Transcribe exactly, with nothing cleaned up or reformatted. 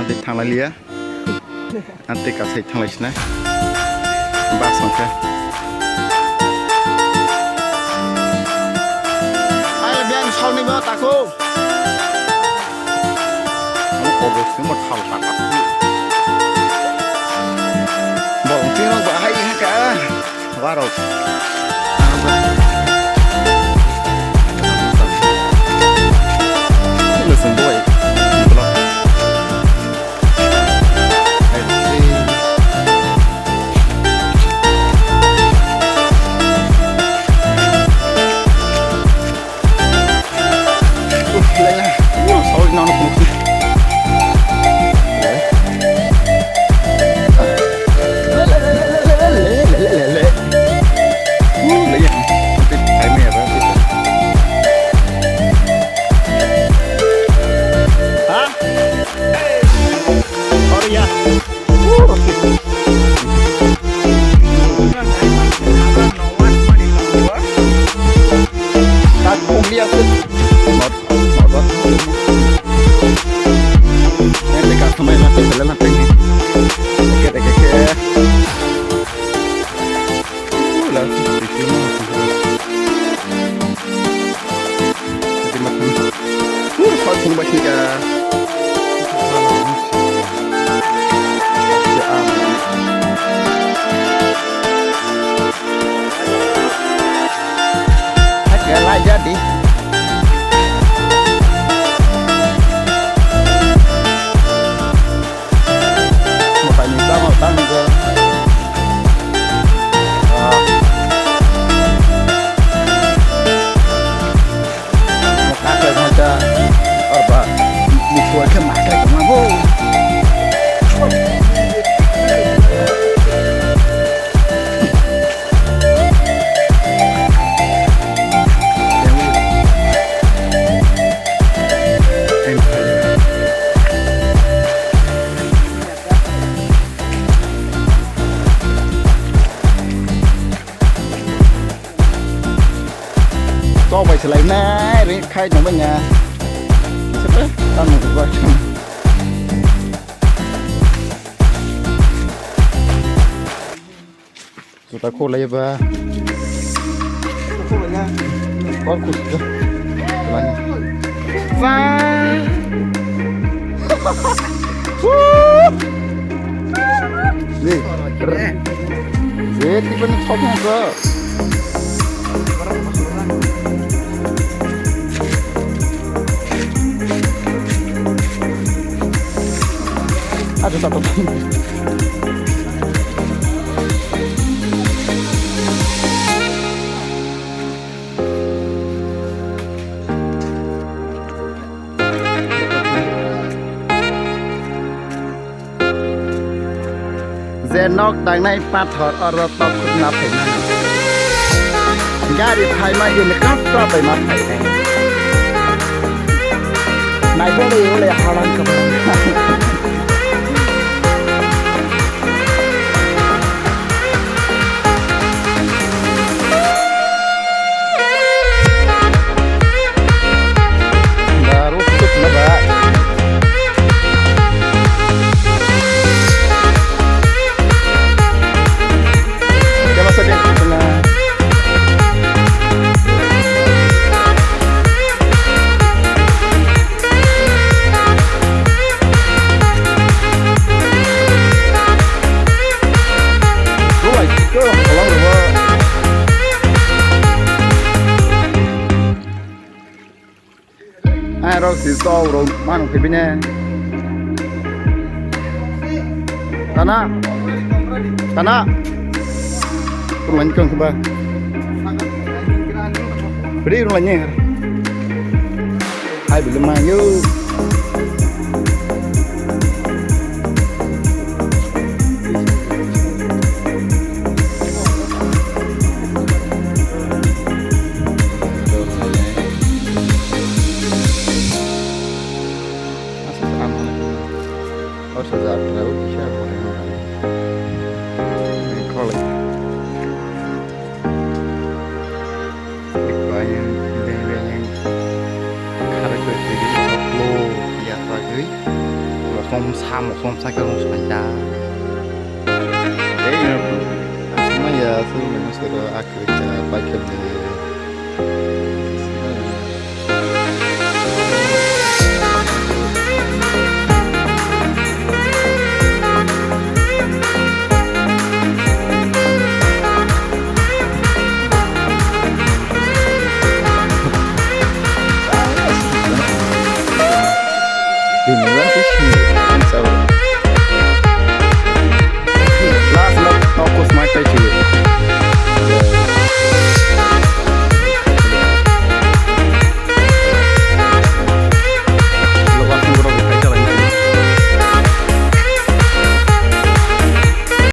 Tei thanglai liya. Ang tei kasai thanglai sina. Bus hwnkhe. Ai, biyang salni ba tako. Ang kobo simo thal taka. Bong tino bahai haka. Warok. Listen, boy. Tok bai se lai nai, re khai tong bai nya. Sepe, tamo ba. Juta kho lai ba. Kor kus. Lai. Wah. Woo. Ni. Eh, tiba ni thok mo ko. Aduh, tak apa. Je nok tangnai pathor oro tok khutna phaimani. Gari phaima gini kap kap bai ma phainai. Naikhe le le halang kap. Ai rok si chau rok mano khe bine. Tana. Tana. Kurang kong khe ba. Beri kurang ni. Hai belum mayo. Bayang, bayang, bayang. Kharwi kharwi kharwi kharwi kharwi. Kosong Samung som sakhe rung swlai ta. Ei, asma ya, asma ya, asma ya, akhir ya, paikhe ni.